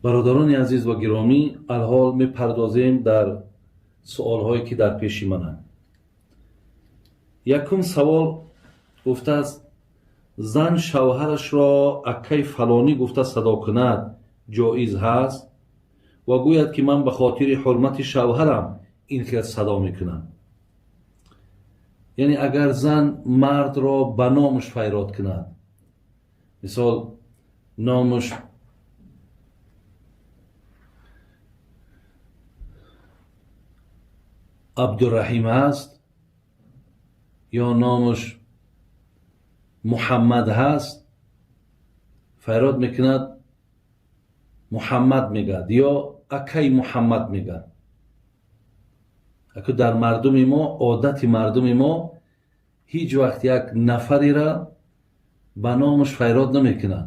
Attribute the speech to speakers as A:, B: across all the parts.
A: Бародарони азиз ва гиромӣ, алҳол мепардозем дар суолҳое, ки дар пеши мананд. Якум савол гуфтааст: зан шавҳарашро аккаи фалонӣ гуфта садо кунад, ҷоиз ҳаст? Ва гӯяд, ки ман ба хотири ҳурмати шавҳарам ин хел садо мекунам. Яъне агар зан мардро ба номаш файрод кунад, мисол, номаш Абдураҳим ҳаст ё номаш Муҳаммад ҳаст, файрод мекунад, Муҳаммад мегӯяд ё акаи Муҳаммад мегӯяд. Аку дар мардуми мо, одати мардуми мо, ҳеҷ вақт як нафареро ба номаш файрод намекунад.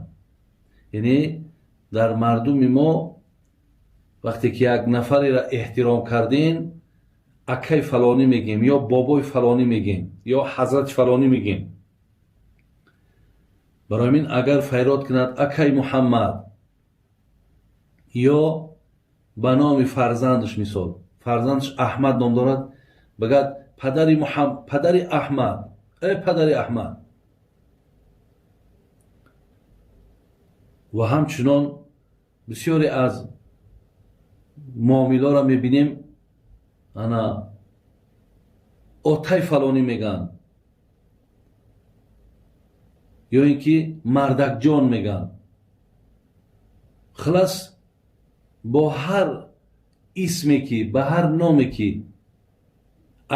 A: Яъне дар мардуми мо вақте ки як нафареро эҳтиром кардем, акаи фалонӣ мегӯем ё бобои фалонӣ мегӯем ё ҳазрати фалонӣ мегӯем. Барои ҳамин агар файрод кунад акаи Муҳаммад ё ба номи фарзандаш, мисол, фарзандаш Аҳмад ном дорад, бигӯяд падари Аҳмад, э падари Аҳмад. Ва ҳамчунон бисёре аз муомиларо мебинем, ана отай фалонӣ мегӯянд ё ин ки мардакҷон мегӯянд. Хулас, бо ҳар исме ки, ба ҳар номе ки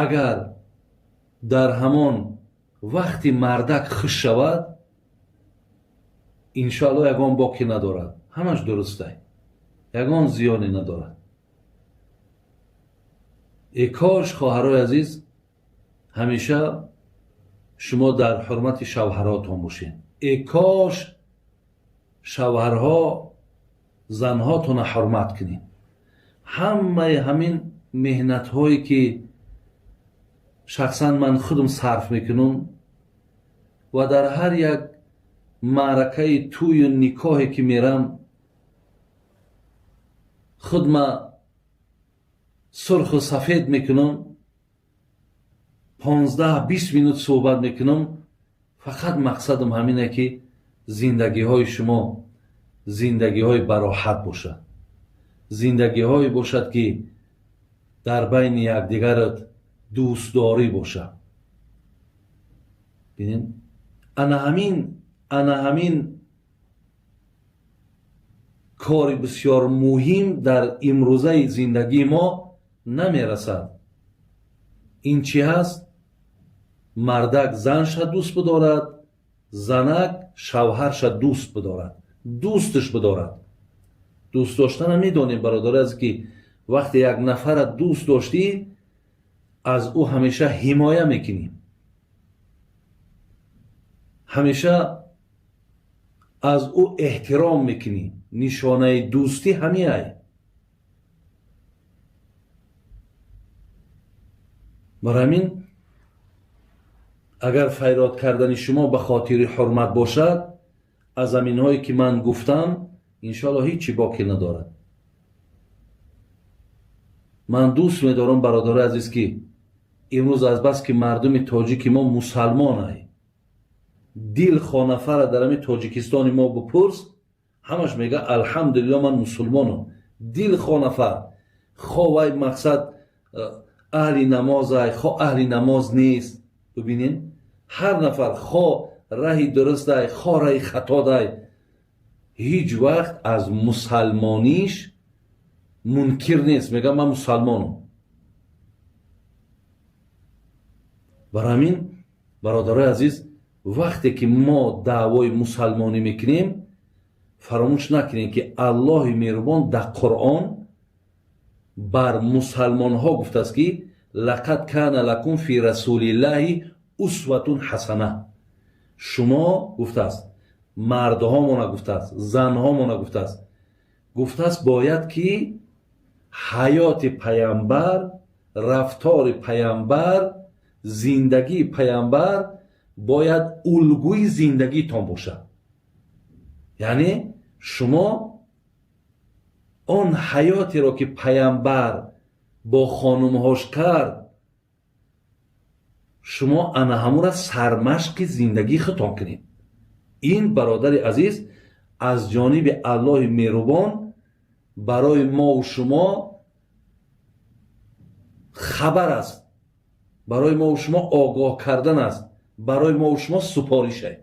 A: агар дар ҳамон вақти мардак хуш шавад, иншоалло ягон боке надорад, ҳамаш дурустай, ягон зиёне надорад. Э кош, хоҳарои азиз, ҳамеша шумо дар ҳурмати шавҳаротон бошед. Э кош шавҳарҳо занҳотонро ҳурмат кунед. Ҳамаи ҳамин меҳнатҳое, ки шахсан ман худам сарф мекунам ва дар ҳар як маъракаи тӯю никоҳе ки мерам, худма сурху сафед мекунам, 15-20 минут суҳбат мекунам, фақат мақсадам ҳамине, ки зиндагиҳои шумо зиндагиҳои бароҳат бошад, зиндагиҳое бошад, ки дар байни якдигарат дӯстдорӣ бошад. Бинед, ана ҳамин кори бисёр муҳим дар имрӯзаи зиндагии мо намерасад. Ин чӣ ҳаст? Мардак занша дӯст бидорад, занак шавҳарша дӯст бидорад, дӯсташ бидорад. Дӯст доштана медонем, бародари азиз, ки вақте як нафара дӯст доштӣ, аз ӯ ҳамеша ҳимоя мекунӣ, ҳамеша аз ӯ эҳтиром мекунӣ. Нишонаи дӯстӣ ҳамиай. Барои ҳамин агар файрод кардани шумо ба хотири ҳурмат бошад, аз ҳаминҳое, ки ман гуфтам, иншоалло ҳеҷ чӣ боке надорад. Ман дӯст медорам, бародари азиз, ки имрӯз азбаски мардуми тоҷики мо мусалмонай, дил хонафара дар ҳамин Тоҷикистони мо бипурс, ҳамаш мега: «Алҳамдулилло, ман мусулмонам». Дил хонафар, хо вай мақсад аҳли намозай, хо аҳли намоз нест, бибинед, ҳар нафар, хо раҳи дурустай, хо раҳи хатодай, ҳеҷ вақт аз мусалмониш мункир нест, мега: «Ман мусалмонам». Бар ҳамин, бародарои азиз, вақте ки мо даъвои мусалмонӣ мекунем, фаромӯш накунем, ки Аллоҳи меҳрубон дар Қуръон бар мусалмонҳо гуфтааст, ки лақад кана лакум фи расулиллаҳи усватун ҳасана. Шумо, гуфтааст, мардҳомона гуфтааст, занҳомона гуфтааст, гуфтааст, бояд ки ҳаёти паямбар, рафтори паямбар, зиндагии паямбар бояд улгӯи зиндагитон бошад. Яъне шумо Он ҳаётеро ки паямбар бо хонумҳош кард, шумо ана ҳамура сармашқи зиндагии худтон кунед. Ин, бародари азиз, аз ҷониби Аллоҳи меҳрубон барои мову шумо хабар аст, барои мову шумо огоҳ кардан аст, барои мову шумо супориш аст.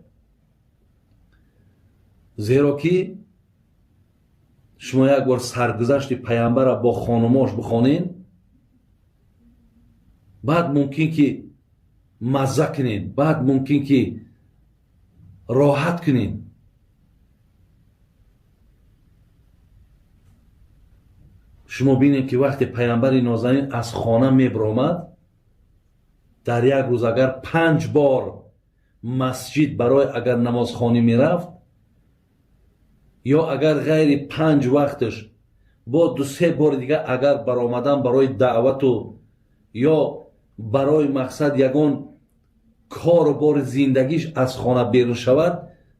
A: Зеро ки шумо як бор саргузашти паямбара бо хонумош бихонед, баъд мумкин ки мазза кунед, баъд мумкин ки роҳат кунед. Шумо бинед ки вақте паямбари нозанин аз хона мебаромад, дар як рӯз агар 5 бор масҷид барои агар намозхонӣ мерафт, ё агар ғайри 5 вақташ бо 2-3 бори дигар агар баромадан барои даъвату ё барои мақсад ягон кору бори зиндагиш аз хона берун шавад,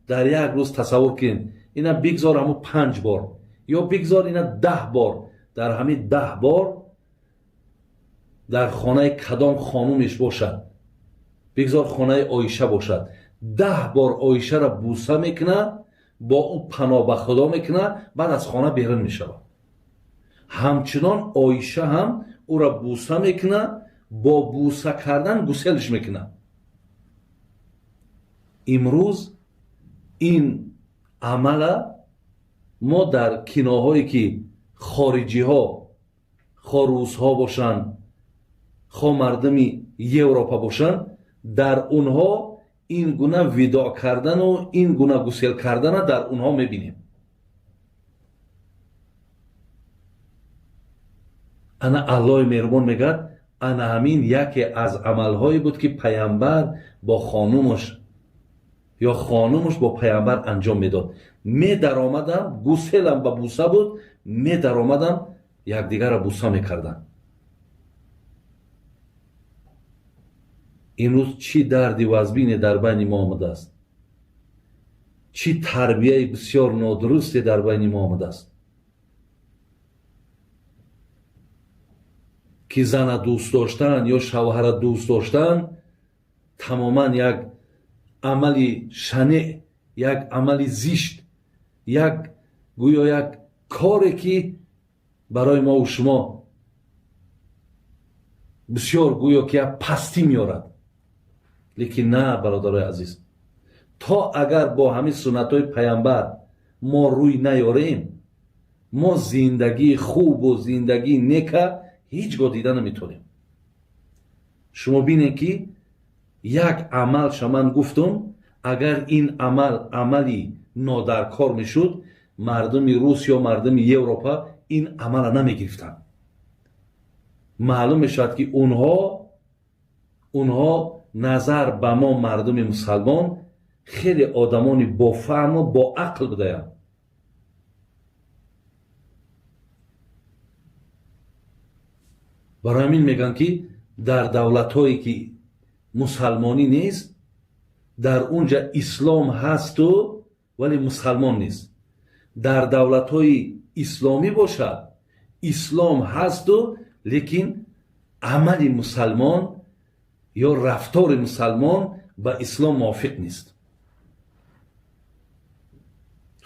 A: дар як рӯз тасаввур кунед, ина бигзор ҳамун 5 бор ё бигзор ина 10 бор, дар ҳамин 10 бор дар хонаи кадом хонумеш бошад, бигзор хонаи Оиша бошад, 10 бор Оишаро буса мекунад, бо ӯ паноҳ ба Худо мекунад, баъд аз хона берун мешавад. Ҳамчунон Оиша ҳам ӯро буса мекунад, бо буса кардан гуселш мекунад. Имрӯз ин амала мо дар киноҳое ки хориҷиҳо, хо русҳо бошанд, хо мардуми Европа бошанд, дар онҳо ин гуна видоъ кардану ин гуна гусел кардана дар онҳо мебинем. Ана Аллоҳи меҳрубон мегӯяд, ана ҳамин яке аз амалҳое буд ки паямбар бо хонумаш ё хонумаш бо паямбар анҷом медод. Медаромадам, гуселам ба буса буд, медаромадам, якдигарро буса мекардам. Имрӯз чӣ дарди вазбине дар байни мо омадааст, чӣ тарбияи бисёр нодурусте дар байни мо омадааст, ки зана дӯст доштан ё шавҳара дӯст доштан тамоман як амали шанеъ, як амали зишт, як гӯё як коре ки барои мову шумо бисёр гӯё ки як пастӣ меорад. Лекин на, бародарои азиз, то агар бо ҳамин суннатҳои паямбар мо рӯй наёрем, мо зиндагии хубу зиндагии нека ҳеҷ гоҳ дида наметавонем. Шумо бинед ки як амалша ман гуфтум, агар ин амал амали нодаркор мешуд, мардуми рус ё мардуми Европа ин амала намегирифтанд. Маълум мешавад ки онҳо назар ба мо мардуми мусалмон хеле одамони бофаҳму боақл будаянд. Барои ҳамин мегӯянд ки дар давлатҳое ки мусалмонӣ нест, дар унҷа ислом ҳасту вале мусалмон нест. Дар давлатҳои исломӣ бошад, ислом ҳасту лекин амали мусалмон ё рафтори мусалмон ба ислом мувофиқ нест.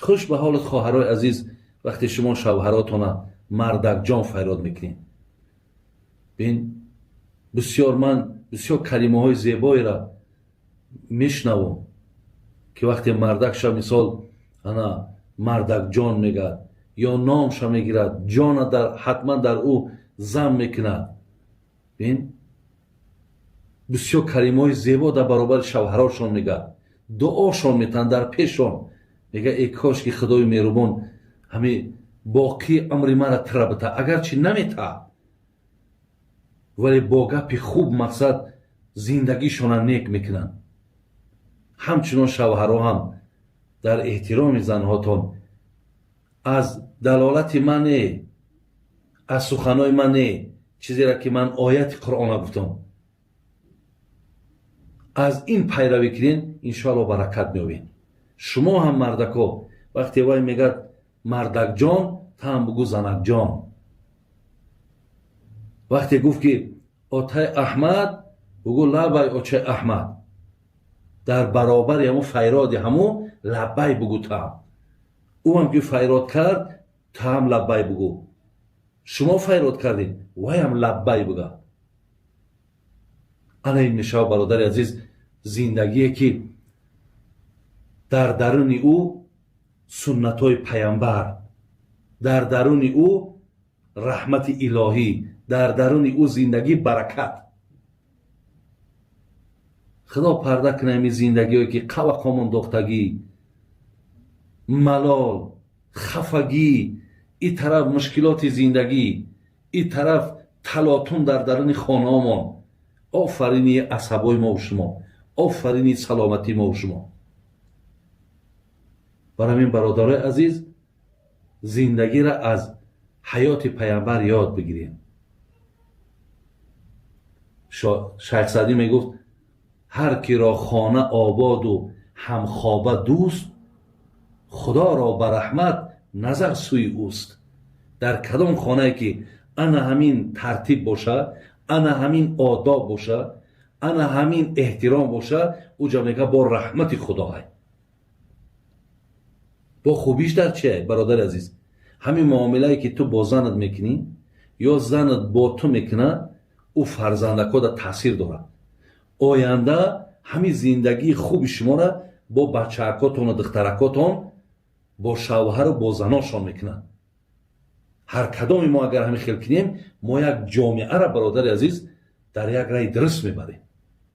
A: Хуш ба ҳолат, хоҳарои азиз, вақте шумо шавҳаротона мардакҷон фарёд мекунед. Бин, бисёр ман бисёр калимаҳои зебоеро мешунавам ки вақте мардакша мисол ана мардакҷон мегӯяд ё номша мегирад, ҷона ҳатман дар ӯ зам мекунад. Бин, бисёр калимаҳои зебо дар баробари шавҳарошон мегӯяд, дуошон метаҳанд дар пешон, мегӯяд эй кош ки Худои меҳрубон ҳамин боқии амри мара тира бита, агарчи наметаҳад, вале бо гапи хуб мақсад зиндагишона нек мекунанд. Ҳамчунон шавҳаро ҳам дар эҳтироми занҳотон аз далолати ман не, аз суханои ман не, чизеро ки ман ояти Қуръона гуфтам, аз ин пайравӣ кунен, иншоалло баракат меёбед. Шумо ҳам мардако, вақте вай мегӯяд мардакҷон, таам бугӯ занакҷон. Вақте гуфт, ки отай Аҳмад, бугӯ лабай очай Аҳмад. Дар баробари ҳамун файроди ҳамун лаббай бугӯ таам. Ӯам ки файрод кард, таам лаббай бугӯ. Шумо файрод кардед, ваям лаббай буга. Ана ин мешавад, бародари азиз, зиндагие, ки дар даруни ӯ суннатҳои паямбар, дар даруни ӯ раҳмати илоҳӣ, дар даруни ӯ зиндагӣ баракат. Худо парда кунад ҳамин зиндагиое, ки қавақомон дохтагӣ, малол, хафагӣ, и тараф мушкилоти зиндагӣ, и тараф талотум дар даруни хонаомон. Офарини асабои мову шумо, офарини саломатии мову шумо. Бар ҳамин, бародарои азиз, зиндагиро аз ҳаёти паямбар ёд бигирем. Шайх Саъдӣ мегуфт: ҳар киро хона ободу ҳамхоба дӯст, Худоро ба раҳмат назар сӯи ӯст. Дар кадом хонае ки ана ҳамин тартиб боша, ана ҳамин одоб боша, ана ҳамин эҳтиром боша, ӯ ҷа мега бо раҳмати Худоай. Бо хубиш дар чие, бародари азиз? Ҳамин муомилае, ки ту бо занат мекунӣ ё занат бо ту мекунад, ӯ фарзандакода таъсир дорад. Оянда ҳамин зиндагии хуби шуморо бо бачаакотону духтаракотон бо шавҳару бо заношон мекунад. Ҳар кадоми мо агар ҳамин хел кунем, мо як ҷомеаро, бародари азиз, дар як раи дуруст мебарем.